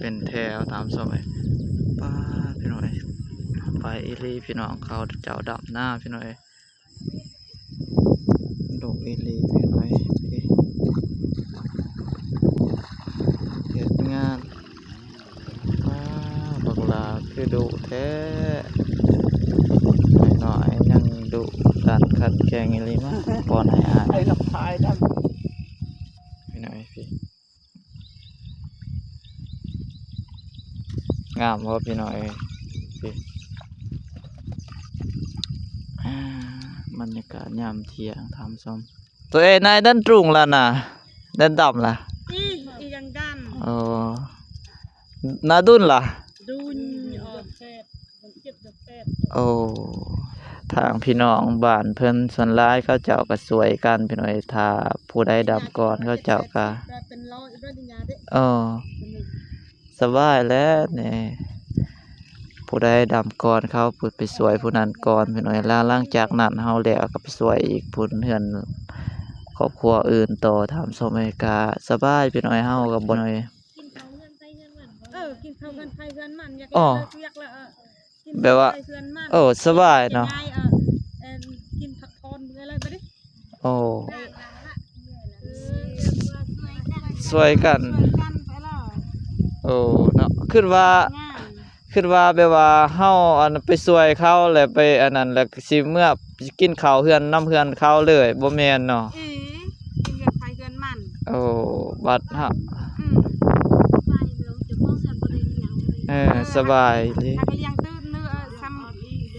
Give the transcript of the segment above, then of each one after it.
ເປັນແຖວຕາມຊອຍ. ປ້າດ ພີ່ນ້ອງເອີຍ ໄປອີ່ຫຼີພີ່ນ້ອງ ເຂົາເຈົ້າດຳນາພີ່ນ້ອງເອີຍ. ດຸອີ່ຫຼີພີ່ນ້ອງເອີຍ ເຮັດງານ. ອ້າ ບັກຫຼ້າຄືດຸແທ້ ນ້ອຍໆຍັງດຸດັນຂັດແຂງອີ່ຫຼີ. ມາປ້ອນໃຫ້ອ້າຍ ໄອ້ລັກພາຍດຳ ພີ່ນ້ອງເອີຍ ພີ່ ງາມບໍ່ພີ່ນ້ອງເອີຍ ພີ່. ອ່າ ບັນຍາກາດຍາມທ່ຽງທ່ານຜູ້ຊົມ. ໂຕເອງນາຍດັນຕຣູງລະນະ ດັນດຳລະ ອີ ອີຫຍັງດຳ. ໂອ້ ນາດຸນລະ ດຸນ ໂອ້ ທາງພີ່ນ້ອງບ້ານເພິ່ນສ່ວນຫຼາຍເຂົາເຈົ້າກໍຊ່ວຍກັນພີ່ນ້ອງເອີຍ. ຖ້າຜູ້ໃດດຳກ່ອນເຂົາເຈົ້າກໍ ເອີ ສະບາຍແຫຼະນີ້ ຜູ້ໃດດຳກ່ອນເຂົາໄປຊ່ວຍຜູ້ນັ້ນກ່ອນພີ່ນ້ອງເອີຍ. ແລ້ວຫຼັງຈາກນັ້ນເຮົາແລ້ວກໍໄປຊ່ວຍອີກຜູ້ເຮືອນຄອບຄົວອື່ນຕໍ່. ທ່ານຜູ້ຊົມເອີຍ ກະສະບາຍພີ່ນ້ອງເອີຍ ເຮົາກໍບໍ່ນ້ອຍ ກິນເຂົ້າເຮືອນໃຜເຮືອນມັນ. ເອີ ກິນເຂົ້າເຮືອນໃຜເຮືອນມັນ ຢາກ ອໍ ເຮັດວຽກແລ້ວ ເອີ ກິນ ແບບວ່າ ເຂົ້າໃຜເຮືອນມັນ ເອີ ສະບາຍເນາະ ເອີ ກິນພັກຜ່ອນເມື່ອຍແລ້ວບັດນີ້. ໂອ້ ຊ່ວຍກັນ ຊ່ວຍກັນໄປແລ້ວ. ໂອ້ ເນາະ ຄິດວ່າ ຄິດວ່າແບບວ່າເຮົາ ອັນ ໄປຊ່ວຍເຂົາ ແລ້ວໄປ ອັນນັ້ນ ແລ້ວຊິເມືອກິນເຂົ້າເຮືອນນຳເຮືອນເຂົາເລີຍ ບໍ່ແມ່ນເນາະ. ເອີ ກິນເຮືອນໃຜເຮືອນມັນ. ໂອ້ ບັດເຮົາ ອືມ ເອີ ສະບາຍດີ ຖ້າກໍລ້ຽງຕື່ມເນາະ ສ່ຳ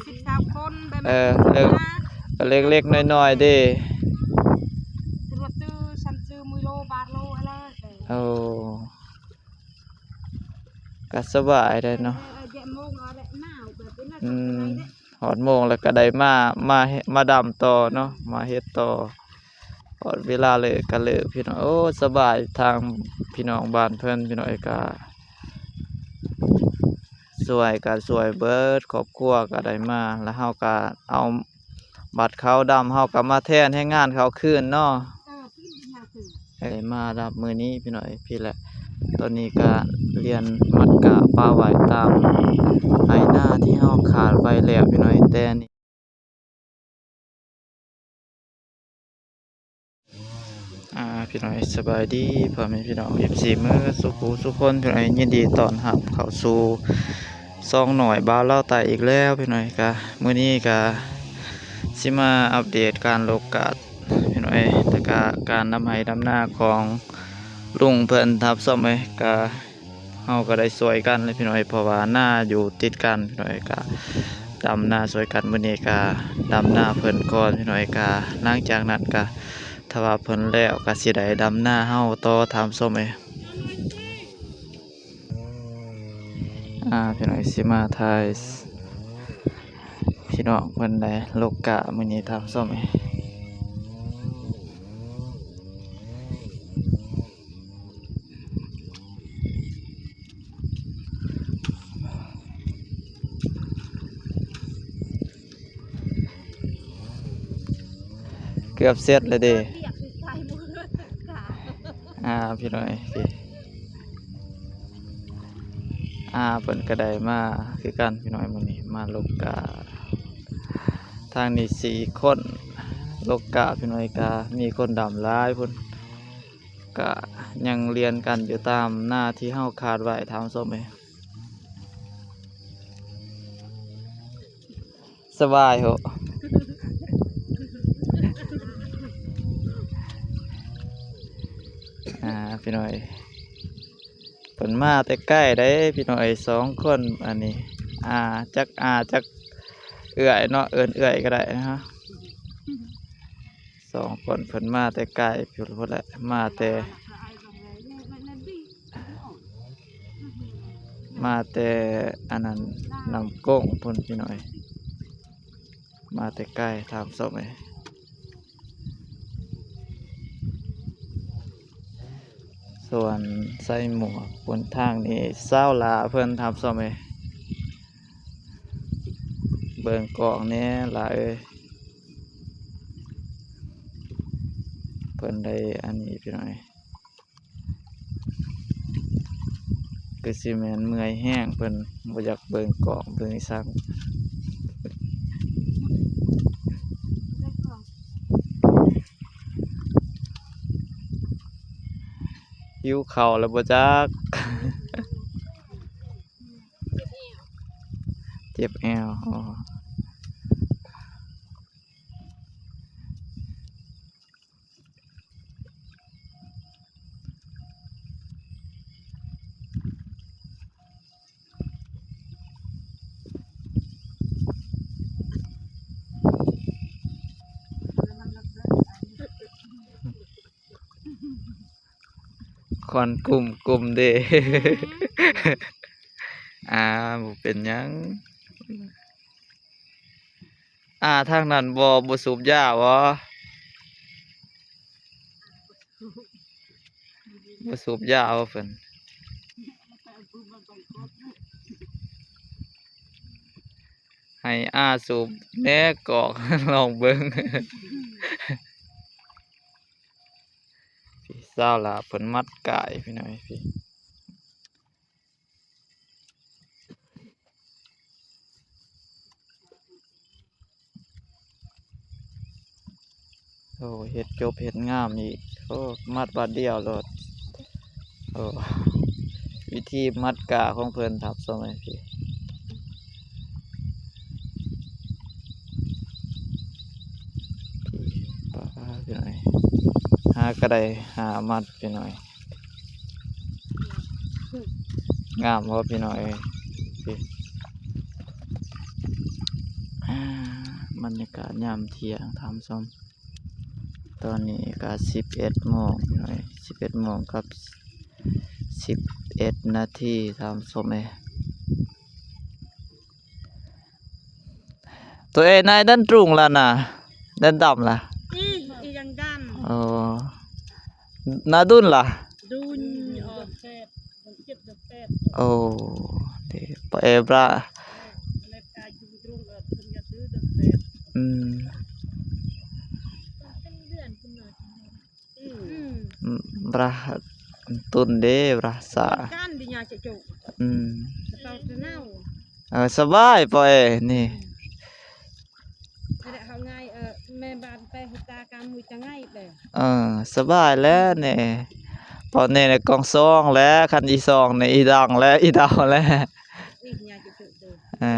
ສິບຊາວຄົນແບບ ເອີ ເລັກໆນ້ອຍໆເດ້ ສະຫຼວດຕື້ ສ່ຳຈື່ ມື້ໂລ ບາດໂລ ອະໄລ. ໂອ້ ກໍສະບາຍໄດ໋ເນາະ. ເອີ ເອີ ເອີ ເຈັດໂມງແລ້ວ ໜາວແບບນີ້ນະ ອືມ ຮອດໂມງແລ້ວກໍໄດ້ມາ ມາ ມາດຳຕໍ່ເນາະ ມາເຮັດຕໍ່. ຮອດເວລາເລີກກໍເລີກພີ່ນ້ອງ. ໂອ້ ສະບາຍ ທາງພີ່ນ້ອງບ້ານເພິ່ນພີ່ນ້ອງເອີຍ ກໍຊ່ວຍ ກໍຊ່ວຍເບິດຄອບຄົວກໍໄດ້ມາ ແລ້ວເຮົາກໍເອົາ ບັດເຂົາດຳ ເຮົາກໍມາແທນແຮງງານເຂົາຄືນເນາະ. ເອີ ໄດ້ມາດຳມື້ນີ້ພີ່ນ້ອງເອີຍ ພີ້ແຫຼະ. ຕອນນີ້ກໍລຽນມັດກະປາໄວ້ຕາມໄຮ່ນາທີ່ເຮົາຂາດໄວ້ແລ້ວພີ່ນ້ອງເອີຍ ແຕ່ນີ້ ອ່າ ພີ່ນ້ອງເອີຍ ສະບາຍດີພໍ່ແມ່ພີ່ນ້ອງ ເອັຟຊີ ເໝິດສູ່ຜູ້ສູ່ຄົນ ພີ່ນ້ອງເອີຍ ຍິນດີຕ້ອນຮັບເຂົ້າສູ່ຊ່ອງນ້ອຍບ່າວລາວໃຕ້ອີກແລ້ວ ພີ່ນ້ອງເອີຍ. ກະມື້ນີ້ກະຊິມາອັບເດດການລົກກະ ພີ່ນ້ອງເອີຍ ແລ້ວກະການດຳໄຮ່ດຳນາຂອງລຸງເພິ່ນ ທ່ານຜູ້ຊົມເອີຍ. ກະ ເຮົາກໍໄດ້ຊ່ວຍກັນແຫຼະພີ່ນ້ອງເອີຍ ເພາະວ່ານາຢູ່ຕິດກັນພີ່ນ້ອງເອີຍ ກະດຳນາຊ່ວຍກັນ. ມື້ນີ້ກະດຳນາເພິ່ນກ່ອນພີ່ນ້ອງເອີຍ ກະຫຼັງຈາກນັ້ນກະຖ້າວ່າເພິ່ນແລ້ວກະຊິໄດ້ດຳນາເຮົາຕໍ່ ທ່ານຜູ້ຊົມເອີຍ. ອ່າ ພີ່ນ້ອງເອີຍ ຊິມາຖ່າຍພີ່ນ້ອງເພິ່ນໄດ້ລົກກະມື້ນີ້ ທ່ານຜູ້ຊົມເອີຍ. ເກືອບເສັດແລ້ວເດ້ ອ່າ ພີ່ນ້ອງເອີຍ ອ່າ ເພິ່ນກໍໄດ້ມາຄືກັນພີ່ນ້ອງເອີຍ ມື້ນີ້ມາລົກກະ ທາງນີ້ສີ່ຄົນ ລົກກະພີ່ນ້ອງເອີຍ ກະມີຄົນດຳຫຼາຍພຸ້ນ. ກະຍັງລຽນກັນຢູ່ຕາມນາທີ່ເຮົາຂາດໄວ້ທ່ານຜູ້ຊົມເອີຍ. ສະບາຍໂຫ ອ່າ ພີ່ນ້ອງເອີຍ ເພິ່ນມາແຕ່ໄກເດ້ພີ່ນ້ອງເອີຍ ສອງຄົນ ອັນນີ້ ອ່າ ຈັກ ອ່າ ຈັກ ເອື້ອຍເນາະ ເອີ້ນເອື້ອຍກໍໄດ້ເນາະ. ສອງຄົນເພິ່ນມາແຕ່ໄກພຸ້ນແຫຼະ ມາແຕ່ ມາແຕ່ອັນນັ້ນ ນ້ຳກົ້ງພຸ້ນພີ່ນ້ອງເອີຍ ມາແຕ່ໄກ ທ່ານຜູ້ຊົມເອີຍ. ສ່ວນໃສ່ໝວກຄົນທາງນີ້ ສາວຫຼ້າເພິ່ນ ທ່ານຜູ້ຊົມເອີຍ ເບິ່ງກ້ອງແດ່ຫຼ້າເອີຍ ເພິ່ນໄດ້ອັນນີ້ພີ່ນ້ອງເອີຍ. ຄືຊິແມ່ນເມື່ອຍແຮງ ເພິ່ນບໍ່ຢາກເບິ່ງກ້ອງເບິ່ງອີ່ສັງ. ຫິວເຂົ້າແລ້ວບໍ່ຈັກ. ເຈັບແອວ ອໍ. ຄວັນກຸ້ມກຸ້ມເດ້. ອືມ ອ່າ ບໍ່ເປັນຫຍັງ. ອ່າ ທາງນັ້ນບໍ່ ບໍ່ສູບຢາບໍ່? ບໍ່ສູບຢາບໍ່ເພິ່ນ? ໃຫ້ອາສູບແດ່ກອກ ລອງເບິ່ງ. ພີ່ສາວຫຼ້າເພິ່ນມັດກາຍ ພີ່ນ້ອງ ພີ່. ໂອ້ ເຮັດຈົບເຮັດງາມອີກ. ໂອ້ ມັດບາດດຽວໂລດ. ໂອ້ ວິທີມັດກາຂອງເພິ່ນ ທັບສະໄໝພີ້. ປາດ ພີ່ນ້ອງ ຫາກະໄດ້ຫ້າມັດ ພີ່ນ້ອງ. ງາມບໍ່ພີ່ນ້ອງເອີຍ ອ່າ ບັນຍາກາດຍາມທ່ຽງທ່ານຜູ້ຊົມ. ຕອນນີ້ກະສິບເອັດໂມງພີ່ນ້ອງເອີຍ ສິບເອັດໂມງກັບສິບເອັດນາທີທ່ານຜູ້ຊົມເອີຍ. ໂຕເອງນາຍດັນລຸງລະນະ ດັນດຳລະ ອີ ອີຫຍັງດຳ. ໂອ້ ນາດຸນລະ ດຸນ ອໍ ໂອ້ ເດ ປະເອບຣາ ອືມ. ອືມ ອືມ ບຣາຕຸນເດ ບຣາສາ ອືມ ເອີ ສະບາຍປອຍນີ້ ເອີ ສະບາຍແລ້ວນີ້ ປອຍນີ້ກອງສອງແລ້ວ ຄັນອີສອງນີ້ອີດັງແລ້ວ ອີດາວແລ້ວ ເອີ.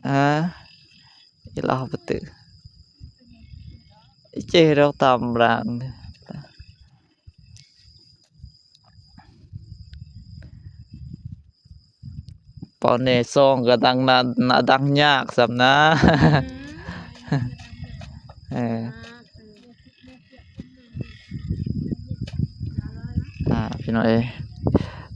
ອາ ອີລາວປະຕູ ອີເຈດອກຕາມບາງ ປອນເນຊອງກະດັງນາ ນາດັງຍາກຊ້ຳນະ ເອີ. ອ່າ ພີ່ນ້ອງເອີຍ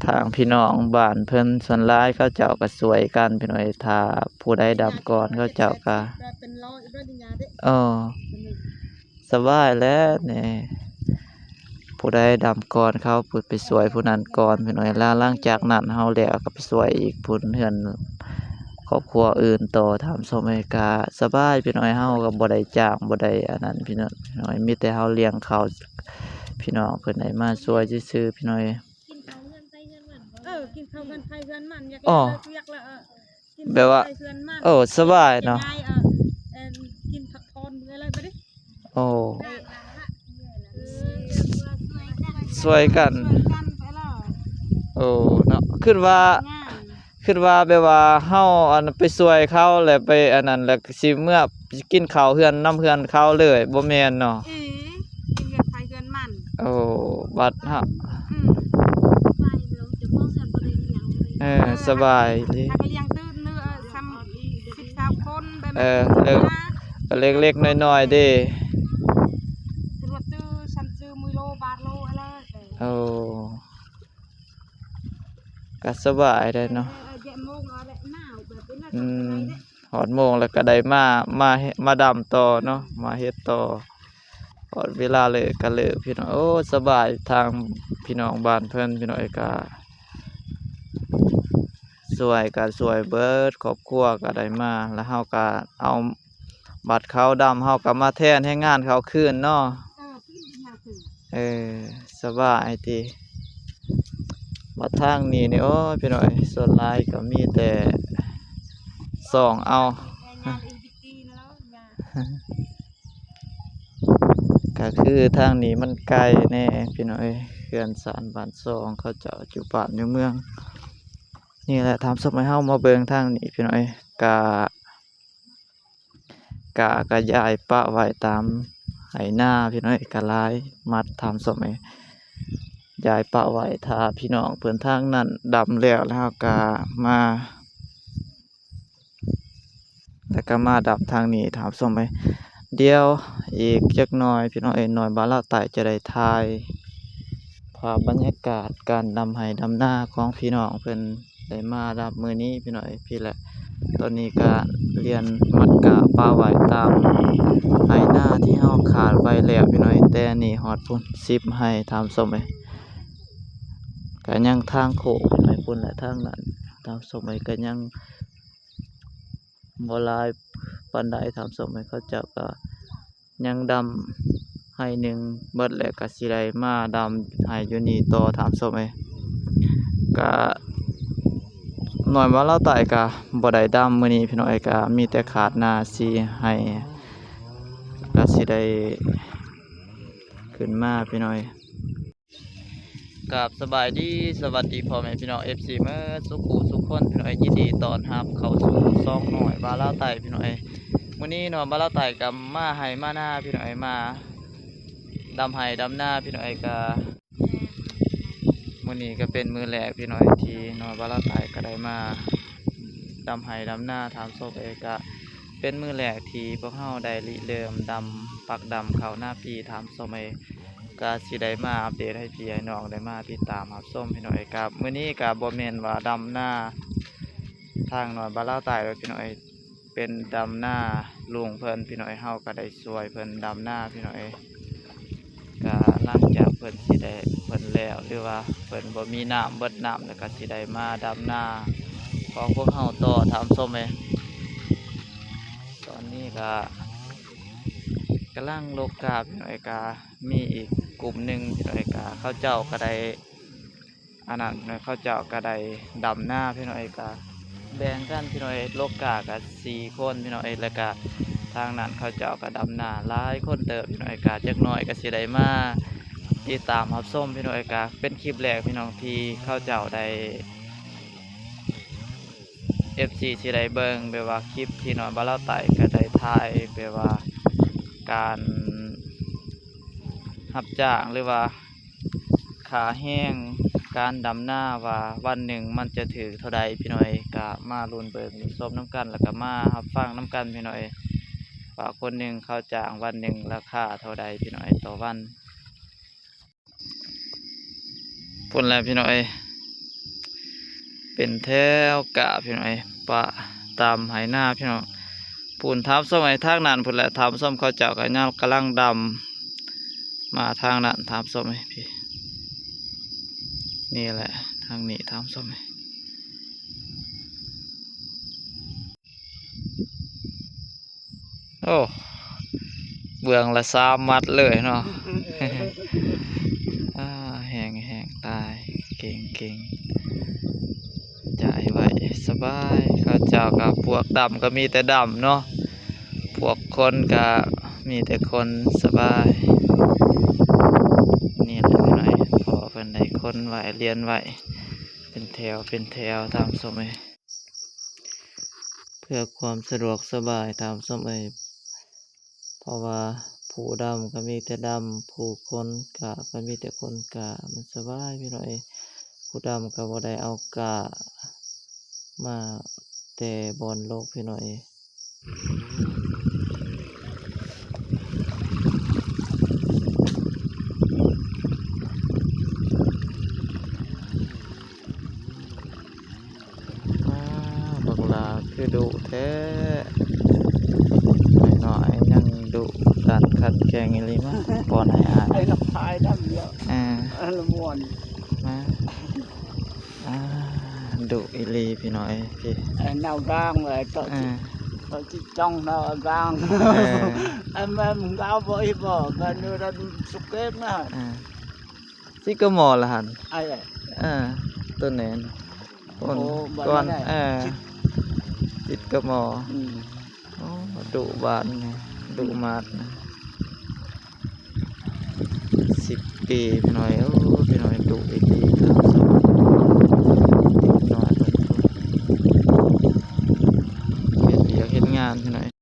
ທາງພີ່ນ້ອງບ້ານເພິ່ນສ່ວນຫຼາຍເຂົາເຈົ້າກະຊ່ວຍກັນພີ່ນ້ອງເອີຍ ຖ້າຜູ້ໃດດຳກ່ອນເຂົາເຈົ້າກະ ເອີ ສະບາຍແລ້ວນີ້ ຜູ້ໃດດຳກ່ອນເຂົາໄປຊ່ວຍຜູ້ນັ້ນກ່ອນພີ່ນ້ອງເອີຍ ແລ້ວຫຼັງຈາກນັ້ນເຮົາແລ້ວກະໄປຊ່ວຍອີກຜູ້ເຮືອນ ຄອບຄົວອື່ນຕໍ່ ທ່ານຜູ້ຊົມເອີຍ ກະສະບາຍພີ່ນ້ອງເອີຍ ເຮົາກະບໍ່ໄດ້ຈ້າງ ບໍ່ໄດ້ອັນນັ້ນພີ່ນ້ອງເອີຍ ມີແຕ່ເຮົາລ້ຽງເຂົ້າພີ່ນ້ອງເພິ່ນໃຫ້ມາຊ່ວຍຊື່ໆ ພີ່ນ້ອງເອີຍ ກິນເຂົ້າເຮືອນໃຜເຮືອນມັນ ເອີ ກິນເຂົ້າເຮືອນໃຜເຮືອນມັນ ຢາກ ອໍ ເຮັດວຽກລະ ເອີ ກິນ ແບບວ່າ ເຮືອນໃຜເຮືອນມັນ ເອີ ສະບາຍເນາະ ເອີ ກິນພັກຜ່ອນເມື່ອຍແລ້ວບາດນີ້ ໂອ້ ເອີ ຊ່ວຍກັນ ໂອ້ ເນາະ ຄິດວ່າ ຄິດວ່າແບບວ່າເຮົາອັນໄປຊ່ວຍເຂົາ ແລ້ວໄປອັນນັ້ນ ແລ້ວຊິເມືອກິນເຂົ້າເຮືອນນຳເຮືອນເຂົາເລີຍ ບໍ່ແມ່ນເນາະ ເອີ ກິນເຮືອນໃຜເຮືອນມັນ ໂອ້ ບັດເຮົາ ອືມ ເອີ ສະບາຍອີ່ຫຼີ ຖ້າກະລ້ຽງຕື່ມ ເອີ ຊຳ ສິບຊາວຄົນແບບ ເອີ ເລັກໆນ້ອຍໆເດ້ ໂອ້ ກະສະບາຍໄດ໋ເນາະ ອືມ ຮອດໂມງແລ້ວກະໄດ້ມາ ມາ ມາດຳຕໍ່ເນາະ ມາເຮັດຕໍ່ ຮອດເວລາເລີກກະເລີກພີ່ນ້ອງ ໂອ້ ສະບາຍ ທາງພີ່ນ້ອງບ້ານເພິ່ນພີ່ນ້ອງເອີຍ ກະຊ່ວຍ ກະຊ່ວຍເບິດຄອບຄົວກະໄດ້ມາ ແລ້ວເຮົາກະເອົາ ບັດເຂົາດຳເຮົາກະມາແທນແຮງງານເຂົາຄືນເນາະ ເອີ ສ ສະບາຍຕິ. ມາທາງນີ້ນີ້ ໂອ້ຍ ພີ່ນ້ອງເອີຍ ສ່ວນຫຼາຍກໍມີແຕ່ສ່ອງເອົາ ກໍຄືທາງນີ້ມັນໄກແດ່ພີ່ນ້ອງເອີຍ ເຮືອນຊານບ້ານຊ່ອງເຂົາເຈົ້າຢູ່ບ້ານຢູ່ເມືອງ. ນີ້ແຫຼະທ່ານຜູ້ຊົມເອີຍ ເຮົາມາເບິ່ງທາງນີ້ພີ່ນ້ອງເອີຍ ກະ ກະ ກະຢາຍປະໄວ້ຕາມໄຮ່ນາພີ່ນ້ອງເອີຍ ກະຫຼາຍມັດທ່ານຜູ້ຊົມເອີຍ ຢາຍປະໄວ້ ຖ້າພີ່ນ້ອງເພິ່ນທາງນັ້ນດຳແລ້ວ ແລ້ວເຮົາກະມາ ແລ້ວກະມາດຳທາງນີ້ທ່ານຜູ້ຊົມເອີຍ. ດຽວອີກຈັກໜ້ອຍພີ່ນ້ອງເອີຍ ນ້ອຍບ່າວລາວໃຕ້ຈະໄດ້ຖ່າຍພາບບັນຍາກາດການດຳໄຮ່ດຳນາຂອງພີ່ນ້ອງເພິ່ນ ໄດ້ມາດຳມື້ນີ້ພີ່ນ້ອງເອີຍ ພີ້ແຫຼະ. ຕອນນີ້ກະລຽນມັດກະປະໄວ້ຕາມໄຮ່ນາທີ່ເຮົາຂາດໄວ້ແລ້ວພີ່ນ້ອງເອີຍ ແຕ່ນີ້ຮອດພຸ້ນສິບໄຮ່ທ່ານຜູ້ຊົມເອີຍ ກະຍັງທາງໂຄ້ງໄປພຸ້ນແຫຼະ ທາງນັ້ນທ່ານຜູ້ຊົມເອີຍ ກະຍັງບໍ່ຫຼາຍປານໃດທ່ານຜູ້ຊົມເອີຍ ເຂົາເຈົ້າກະ ຍັງດຳໄຮ່ໜຶ່ງເບິດແລ້ວ ກະຊິໄດ້ມາດຳໄຮ່ຢູ່ນີ້ຕໍ່ທ່ານຜູ້ຊົມເອີຍ. ກະນ້ອຍບ່າວລາວໃຕ້ກະບໍ່ໄດ້ດຳມື້ນີ້ພີ່ນ້ອງເອີຍ ກະມີແຕ່ຂາດນາສີ່ໄຮ່ ກະຊິໄດ້ຂຶ້ນມາພີ່ນ້ອງເອີຍ. ກາບສະບາຍດີ ສະຫວັດດີພໍ່ແມ່ພີ່ນ້ອງເອັຟຊີເໝິດສູ່ຜູ້ສູ່ຄົນພີ່ນ້ອງເອີຍ ຍິນດີຕ້ອນຮັບເຂົ້າສູ່ຊ່ອງນ້ອຍບ່າວລາວໃຕ້ພີ່ນ້ອງເອີຍ. ມື້ນີ້ນ້ອຍບ່າວລາວໃຕ້ກໍມາໄຮ່ມານາພີ່ນ້ອງເອີຍ ມາດຳໄຮ່ດຳນາພີ່ນ້ອງເອີຍ. ກະມື້ນີ້ກໍເປັນມື້ແລກພີ່ນ້ອງເອີຍ ທີ່ນ້ອຍບ່າວລາວໃຕ້ກໍໄດ້ມາດຳໄຮ່ດຳນາທ່ານຜູ້ຊົມເອີຍ. ກະເປັນມື້ແລກທີ່ພວກເຮົາໄດ້ລິເລີ່ມດຳ ປັກດຳເຂົ້ານາປີທ່ານຜູ້ຊົມເອີຍ. ກະຊິໄດ້ມາອັບເດດໃຫ້ພີ່ໃຫ້ນ້ອງໄດ້ມາຕິດຕາມຮັບຊົມພີ່ນ້ອງເອີຍ. ກະມື້ນີ້ກະບໍ່ແມ່ນວ່າດຳນາທາງນ້ອຍບ່າວລາວໃຕ້ດອກພີ່ນ້ອງເອີຍ ເປັນດຳນາລຸງເພິ່ນພີ່ນ້ອງເອີຍ ເຮົາກະໄດ້ຊ່ວຍເພິ່ນດຳນາພີ່ນ້ອງເອີຍ. ກະຫຼັງຈາກເພິ່ນຊິໄດ້ ເພິ່ນແລ້ວ ຫຼືວ່າເພິ່ນບໍ່ມີນ້ຳ ເບິດນ້ຳແລ້ວກະຊິໄດ້ມາດຳນາຂອງພວກເຮົາຕໍ່ທ່ານຜູ້ຊົມເອີຍ. ຕອນນີ້ກະກຳລັງລົກກ້າພີ່ນ້ອງເອີຍ ກະ ມີອີກກຸ່ມໜຶ່ງພີ່ນ້ອງເອີຍ ກະເຂົາເຈົ້າກະໄດ້ ອັນນັ້ນພີ່ນ້ອງ ເຂົາເຈົ້າກະໄດ້ດຳນາພີ່ນ້ອງເອີຍ ກະແບ່ງກັນພີ່ນ້ອງເອີຍ ລົກກ້າກະສີ່ຄົນພີ່ນ້ອງເອີຍ. ແລ້ວກະທາງນັ້ນເຂົາເຈົ້າກະດຳນາຫຼາຍຄົນເຕີບພີ່ນ້ອງເອີຍ. ກະຈັກໜ້ອຍກະຊິໄດ້ມາຕິດຕາມຮັບຊົມພີ່ນ້ອງເອີຍ. ກະເປັນຄລິບແລກພີ່ນ້ອງທີ່ເຂົາເຈົ້າໄດ້ ເອັຟຊີຊິໄດ້ເບິ່ງ ແບບວ່າຄລິບທີ່ນ້ອຍບ່າວລາວໃຕ້ກະໄດ້ຖ່າຍ ແບບວ່າການຮັບຈ້າງ ຫຼືວ່າຄ່າແຮງການດຳນາ ວ່າວັນໜຶ່ງມັນຈະຖືກເທົ່າໃດພີ່ນ້ອງເອີຍ. ກະມາລຸ້ນເບິ່ງລຸ້ນຊົມນຳກັນ ແລ້ວກະມາຮັບຟັງນຳກັນພີ່ນ້ອງເອີຍ ວ່າຄົນໜຶ່ງເຂົາຈ້າງວັນໜຶ່ງລາຄາເທົ່າໃດພີ່ນ້ອງເອີຍ ຕໍ່ວັນ. ພຸ້ນແຫຼະພີ່ນ້ອງເອີຍ ເປັນແຖວກ້າພີ່ນ້ອງເອີຍ ປະຕາມໄຮ່ນາພີ່ນ້ອງ. ພຸ້ນທ່ານຜູ້ຊົມເອີຍ ທາງນັ້ນພຸ້ນແຫຼະ ທ່ານຜູ້ຊົມ ເຂົາເຈົ້າກະຍັງກຳລັງດຳ ມາທາງນັ້ນທ່ານຜູ້ຊົມເອີຍ ພີ້ ນີ້ແຫຼະ ທາງນີ້ທ່ານຜູ້ຊົມເອີຍ. ໂອ້ ເບື້ອງລະສາມມັດເລີຍເນາະ. ອ່າ ແຮງໆ ຕາຍ ເກັ່ງໆ ຈ່າຍໄວສະບາຍ. ເຂົາເຈົ້າກະ ພວກດຳກະມີແຕ່ດຳເນາະ ພວກຄົນກະມີແຕ່ຄົນ ສະບາຍ. ນີ້ແຫຼະພີ່ນ້ອງ ພໍເພິ່ນໄດ້ຂົນໄວ້ລຽນໄວ້ເປັນແຖວເປັນແຖວ ທ່ານຜູ້ຊົມເອີຍ. ເພື່ອຄວາມສະດວກສະບາຍທ່ານຜູ້ຊົມເອີຍ ເພາະວ່າຜູ້ດຳກະມີແຕ່ດຳ ຜູ້ຂົນກ້າກະມີແຕ່ຂົນກ້າ ມັນສະບາຍພີ່ນ້ອງເອີຍ. ຜູ້ດຳກະບໍ່ໄດ້ເອົາກ້າມາແຕ່ບ່ອນລົກພີ່ນ້ອງເອີຍ. ອ້າ ບັກຫຼ້າຄືດຸແທ້ ນ້ອຍໆຍັງດຸດັນຂັດແຂງອີ່ຫຼີ. ມາປ້ອນໃຫ້ອ້າຍ ໄອ້ລະພາຍນຳດຽວ ເອີ ອັນລະມ່ວນ ມາ. ອ່າ ດຸອີ່ຫຼີພີ່ນ້ອງເອີຍ ພີ່ ໄອ້ນາວກາງເລີຍ ເອີ ເຂົາຊິຈ້ອງນາວກາງ ເອີ ອັນແມ່ນລາວບໍ່ອີ່ບໍ່ ກັນຢູ່ດັນສຸເກມນະ ເອີ. ຊິດກະໝໍລະຫັ້ນ ອ້າຍ ເອີ ໂຕນີ້ ໂອ້ ໂອ້ ບ່ອນ ບ່ອນ ເອີ ຊິດ ຕິດກະໝໍ ອືມ ໂອ້ ດຸບາດນີ້ ດຸມາດນີ້ ສິບປີ ພີ່ນ້ອງເອີຍ ໂອ້ ພີ່ນ້ອງເອີຍ ດຸອີ່ຫຼີ ຕາມສະບາຍ ເດັກນ້ອຍເພິ່ນ ເຮັດວຽກເຮັດງານ ພີ່ນ້ອງເອີຍ.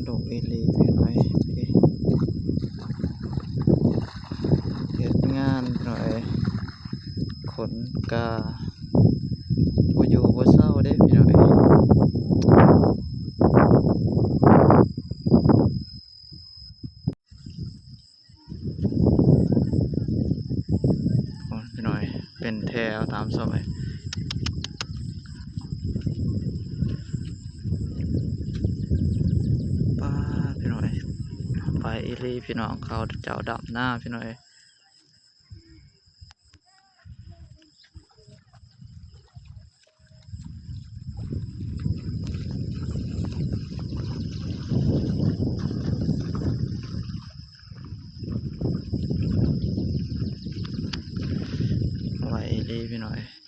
ດຸອີ່ຫຼີ ພີ່ນ້ອງເອີຍ ເຮັດງານ ພີ່ນ້ອງເອີຍ ຂົນກ້າ ບໍ່ຢູ່ບໍ່ເຊົາເດ້ ພີ່ນ້ອງເອີຍ. ໂອ້ຍ ພີ່ນ້ອງເອີຍ ເປັນແຖວຕາມຊອຍ ປ້າ ພີ່ນ້ອງເອີຍ ໄປອີ່ຫຼີ ພີ່ນ້ອງ ເຂົາເຈົ້າດຳນາ ພີ່ນ້ອງເອີຍ. ໄວອີ່ຫຼີ ພີ່ນ້ອງເອີຍ.